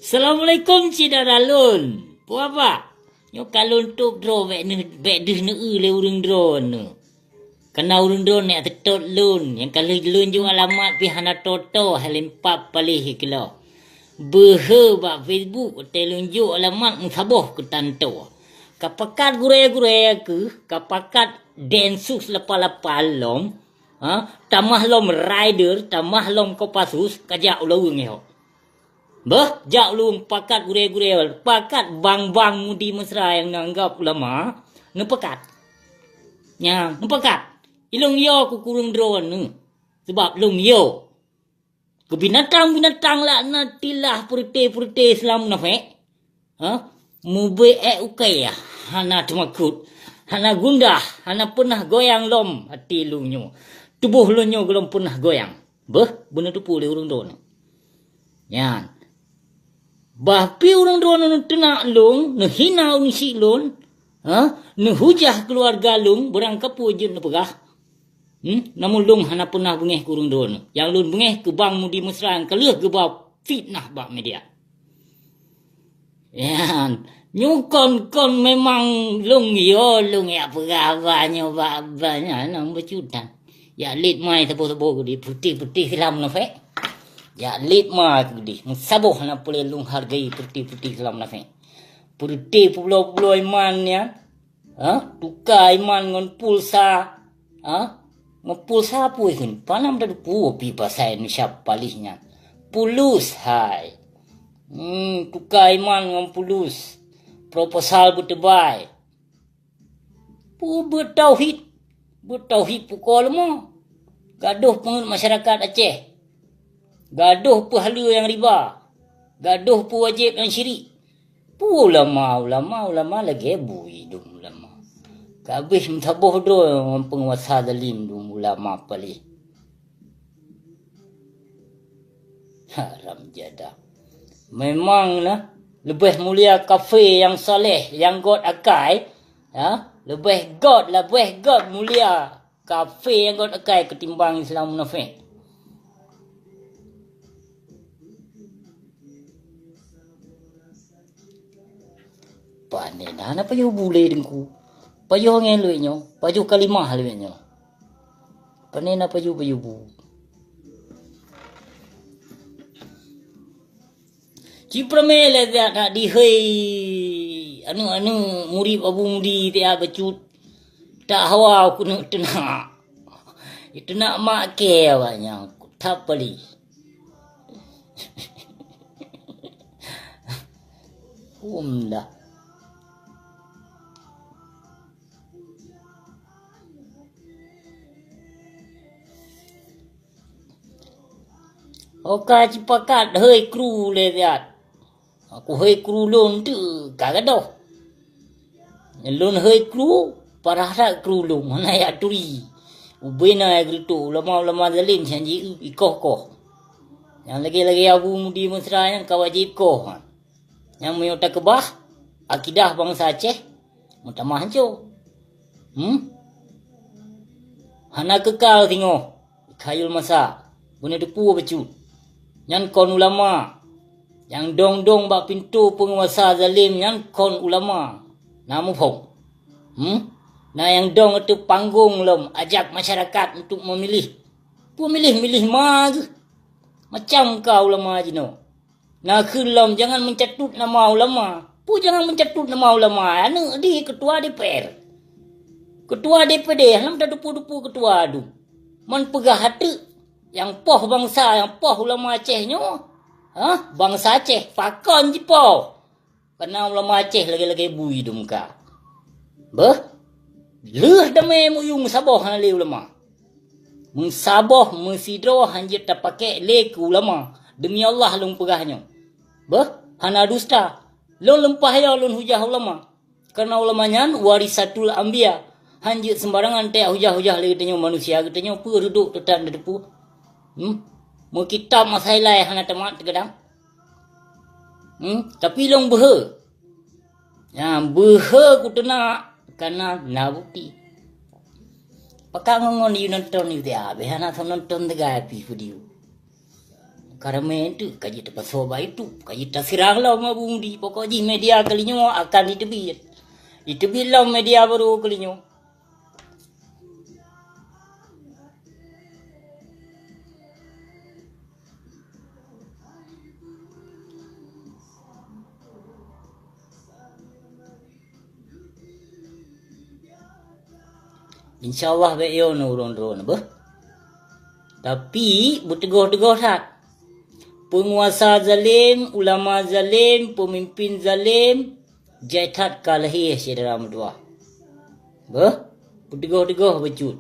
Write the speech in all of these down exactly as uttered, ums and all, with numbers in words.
Assalamualaikum syedara lôn. Peue haba? Nyoe ka lôn tôb droe bèk neuh-, bèk deuh neueu lé ureueng droeneuh. Kareuna ureueng droeneuh nyang teutot lôn, nyang ka lheueh lôn jok alamat pih hana tô-tô, hai lempap paléh keulok. Beuhe bak Facebook watèe lôn jok alamat meusaboh keu tanto. Ka pakat gurèe-gurèe keuh, ka pakat Densus lapan lapan lom, ha, tamah lom Raider, tamah lom Kopassus, ka jak u Laweueng nyoe. Beuh, jak u Laweueng pakat gurèe-gurèe, pakat bang-bang Mudi Mesra nyang neuanggap ulama, neupakat. Nyan, neupakat. Ilôn yo keu kureueng droeneuh. Sabab lôn yo. Keu binatang-binatang laknatillah, peureuté-peureuté Islam munafék. Ha? Mubeuet ukai, hana teumakot, hana gundah, hana peunah goyang lom até lôn nyoe. Tuboh lôn nyoe gohlom peunah goyang. Beuh, beuneuteupeu lé ureueng droeneuh. Nyan. Bah pih ureueng droeneuh neuteunak lôn, neuhina ureueng syik lôn, ha? Neuhujah keuluwarga lôn, beurangkapeue jeuet neupeugah. Hmm? Namun lôn hana peunah beungéh keu ureueng droeneuh. Nyang lôn beungéh keu bang Mudi Mesra nyang ka lheueh geuba fitnah bak media. Nyan, nyoe kon-kon memang lôn yo, lôn jak peugah haba nyoe bak, bak nyan, nang beucutan. Jak lét mai saboh-saboh keudéh, peuté-peuté Islam munafék. Jak lét mai keudéh, meusaboh hana peureulèe lôn hargai peuté-peuté Islam munafék. Peuté peubulo-bulo iman nyan, ha? Tuka iman ngon pulsa, ha? Ngon pulsa peue kheun? Panem tateupeue pih pasai neusyab paléh nyan. Pulus hai. Hmm, tuka iman ngon pulus. Proposal beuteubai. Peue beutauhid? Beutauhid pukoe leumô. Gadôh peungeut masyarakat Aceh. Gadôh peuhaleue nyang riba. Gadôh peuwajéb nyang syirik. Peue ulama, ulama, ulama lagèe bui dum ulama. Ka abéh meusaboh droe ngon peunguasa zalim dum ulama paléh. Haram jadah. Memang na, leubeh mulia kafé nyang saleh, nyang göt akai, ya, leubeh göt, leubeh göt mulia kafé nyang göt akai keutimbang Islam munafék. Pane na, na pajoh bu lé Teungku. Pajoh angèn lé nyoe, pajoh kalimah lé nyoe. Pane na pajoh-pajoh bu. Ci peureumé lé siat nak dihôi aneuk-aneuk murit Abu Mudi tiap bacut. Tak hawa keuneuk teunak. Teunak mak kèe awaknyan. That paléh. Hom dah. Oka cipakat hôi kru lé siat. Aku hôi kru lôn teuk ka gadôh. Lôn hôi kru, parah that kru lôn, hana jak turi. Ubé na nyang geureutok ulama-ulama zalim nyan ji ikoh-koh. Nyang lagèe-lagèe Abu Mudi Mesra nyan ka wajéb koh. Nyang meunyoe takeubah akidah bansa Aceh, meutamah hanco. Hmm? Hana keukal singoh khayul masa, beuneuteupeu bacut. Nyan kon ulama. Nyang dong-dong bak pintoe peunguasa zalim nyan kon ulama. Na muphom? Hmm? Na nyang dong ateueh panggong lom ajak masyarakat untuk memilih. Peue milih-milih ma geuh? Macam ka ulama jinoe. Na kheun lom jangan mencatut nama ulama. Peue jangan mencatut nama ulama? Aneuk di ketua D P R. Ketua D P D, lom tadupu-dupu ketua dum. Man peugah ateuk nyang poh bansa, nyang poh ulama Aceh nyoe. Hah? Bansa Aceh pakon jipoh. Kana ulama Aceh lagèe-lagèe bui dum ka. Beuh, lheueh damé meuyueng saboh hana lé ulama. Meusaboh meusidroe hanjeuet tapakék lé keu ulama. Deumi Allah lôn peugah nyoe. Beuh, hana dusta. Lôn leumpah yo lôn hujah ulama. Karena ulama nyan warisatul anbiya. Hanjeuet seumbarangan tajak hujah-hujah lé geutanyoe manusia, geutanyoe peue reudok teutan tateupeue. Hmm? Meukitab masa ilai hana tamat teugadang. Hmm? Tapi lôn beuhe. Nyan beuhe kuteunak kana na bukti. Pakak ngon-ngon yue nonton yue tiap, beh hana soe nonton teugai pih video. Ka ramé teuk ka jiteupasoe bak YouTube, ka jitaseurang lom Abu Mudi. Pokok jih media keulinyoe akan jiteubiet. Jiteubiet lom media barô keulinyoe. Insya Allah bék yo neuron-ron beuh. Tapi beuteugöh-teugöh that. Peunguasa zalem, ulama zalem, peumimpin zalem, jai that ka lahé syedara meutuwah. Beuh, beuteugöh-teugöh bacut.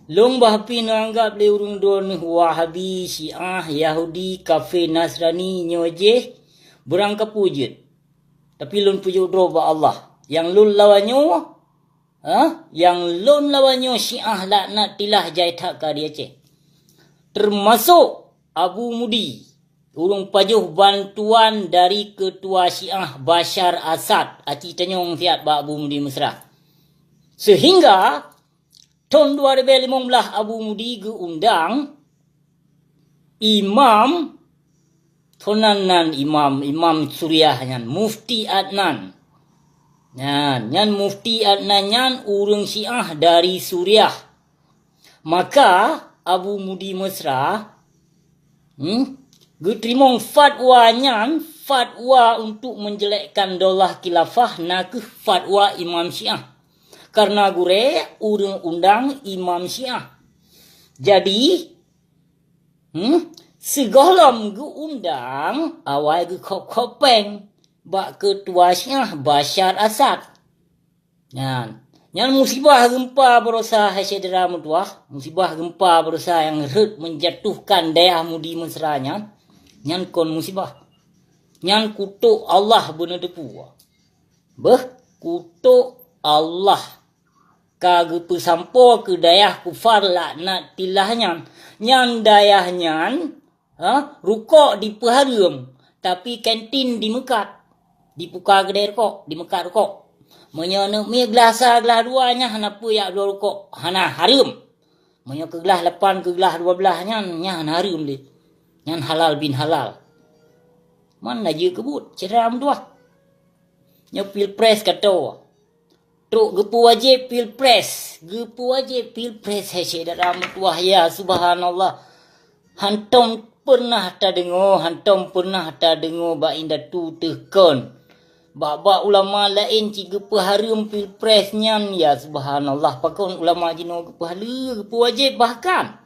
Lôn bah pih neuanggab lé ureuëng droeneueh Wahabi, Syiah, Yahudi, kafé, Nasrani nyoe jih beurangkapeue jeuet. Tapi lôn peujok droe bak Allah. Nyang lôn lawan nyoe, ha? Nyang lôn lawan nyoe Syiah laknatillah jai that ka di Aceh. Teumasok Abu Mudi, ureuëng pajoh bantuan dari keutua Syiah Bashar Asad, aci tanyong siat bak Abu Mudi Mesra. Seuhingga thon dua ribèe limong blaih Abu Mudi geuundang imam, thon nan, nan imam, imam Suriah nyan, Mufti Adnan. Nyan, nyan Mufti Adnan nyan ureuëng Syiah dari Suriah. Maka Abu Mudi Mesra, hmm, geuteurimong fatwa nyan, fatwa untuk menjelekkan daulah khilafah, nakeuh fatwa Imam Syiah. Karena gurèe ureuëng undang Imam Syiah. Jadi, hmm, sigohlom geuundang awai geukhop-khop péng bak keutua Syiah Bashar Asad. Nyan, nyan musibah geumpa baroesa hai syedara meutuwah, musibah geumpa baroesa nyang rhot menjatuhkan dayah Mudi Mesra nyan, nyan kon musibah. Nyan kutok Allah beuneuteupeu. Beuh, kutok Allah ka geupeusampoe keu dayah kufar laknatillah nyan. Nyan dayah nyan, ha, rukok dipeuhareuem, tapi kantin dimeukat. Dipuka keudè rukok, dimeukat rukok. Meunyoe neuk mie glah sa, glah dua, nyan hana peue jak bloe rukok, hana, hareuem. Meunyoe keu glah lapan, keu glah dua blaih nyan, nyan hana hareuem lé. Nyan halal bin halal. Man na jeuet keu buet, syedara meutuwah. Nyoe pilpres ka toe. Trok geupeuwajéb pilpres, geupeuwajéb pilpres, hai syedara meutuwah, ya subhanallah. Hantom peunah tadeungoe, hantom peunah tadeungoe bak indatu teuh kon. Bak-bak ulama laén cit geupeuhareuem pilpres nyan, ya subhanallah. Pakon ulama jinoe geupeuhaleue, geupeuwajéb bahkan.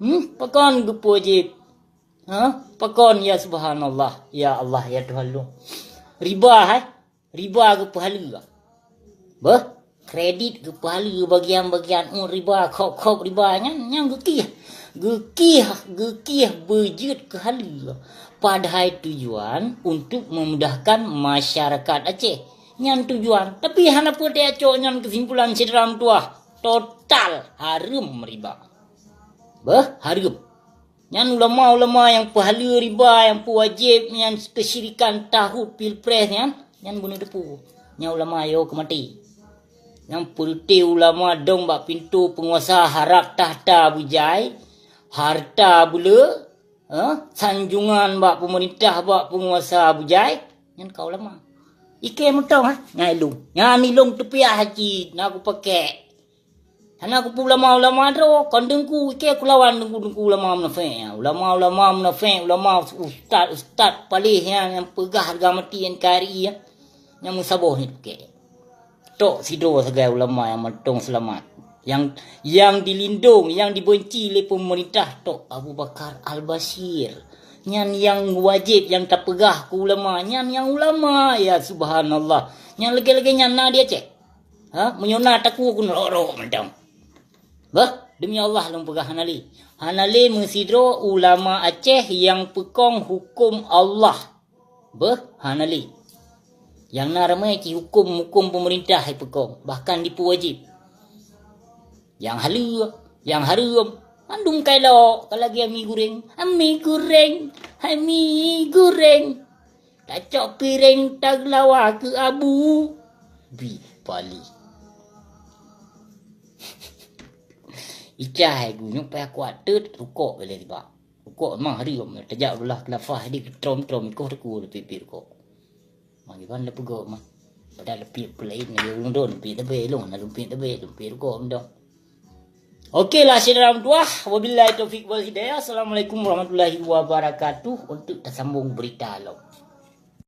Hmm, pakon geupeuwajéb? Ha? Pakon, ya subhanallah, ya Allah, ya Tuhan lôn. Riba, hai? Riba geupeuhaleue. Beuh, kredit geupeuhaleue bagian-bagian, oh, riba, khop-khop riba nyan, nyan geukieh. Geukieh, geukieh beujeuet keu haleue. Padahai tujuan untuk memudahkan masyarakat Aceh. Nyan tujuan. Tapi hana peue tacok nyan keusimpulan syedara meutuwah. Total hareuem riba. Beuh, hareuem. Nyan ulama-ulama nyang peuhaleue riba, nyang peuwajéb nyan keusyirikan tahut pilpres nyan, nyan beuneuteupeu. Nyan ulama yo keu maté. Nyang peureuté ulama dong bak pintoe peunguasa harab takhta beujai, hareuta beuleu, eh, sanjungan bak peumeurintah, bak peunguasa beujai, nyan ka ulama. Ikei mantong, ha, nyan ilong. Nyan ilong teupiah cit na kupakék. Hana kupeue ulama-ulama droe, kon teungku, ikei kulawan teungku-teungku ulama munafék. Ulama-ulama munafék, ulama ustaz-ustaz paléh nyan nyang peugah hareuga mati N K R I nyan. Nyang meusaboh nyan pike. Tok sidroe sagai ulama nyang mantong seulamat. Nyang, nyang dilindong, nyang dibeunci lé peumeurintah tok Abu Bakar Al-Bashir. Nyan nyang wajéb nyang tapeugah keu ulama, nyan nyang ulama, ya subhanallah. Nyang lagée-lagée nyan na di Aceh. Ha, meunyoe na takue keuneuk rok-rok mantong. Bah, demi Allah lôn peugah hana lé. Hana lé meusidroe ulama Aceh nyang peukong huköm Allah. Beuh, hana lé. Nyang na ramé cit huköm-huköm peumeurintah jipeukong, bahkan jipeuwajéb. Nyang haleue, nyang hareuem, mandum ka ilok, ka lagée ami guréng, ami guréng, ami guréng. Tacok piréng tageulawa keu abu. Bi pali. Icah hai gunyueng payah kuat teut rukok bela tiba. Kok mah hari kok tajak belah keulapa di trom-trom ikoh teku leupit-pit kok. Mah kiban le peugok mah. Padahal leupit pelain lagi ureueng don leupit leubeh long na leupit leubeh leupit kok mendong. Oke lah syedara meutuah, wabillahi taufik wal hidayah. Assalamualaikum warahmatullahi wabarakatuh. Untuk tersambung berita lom.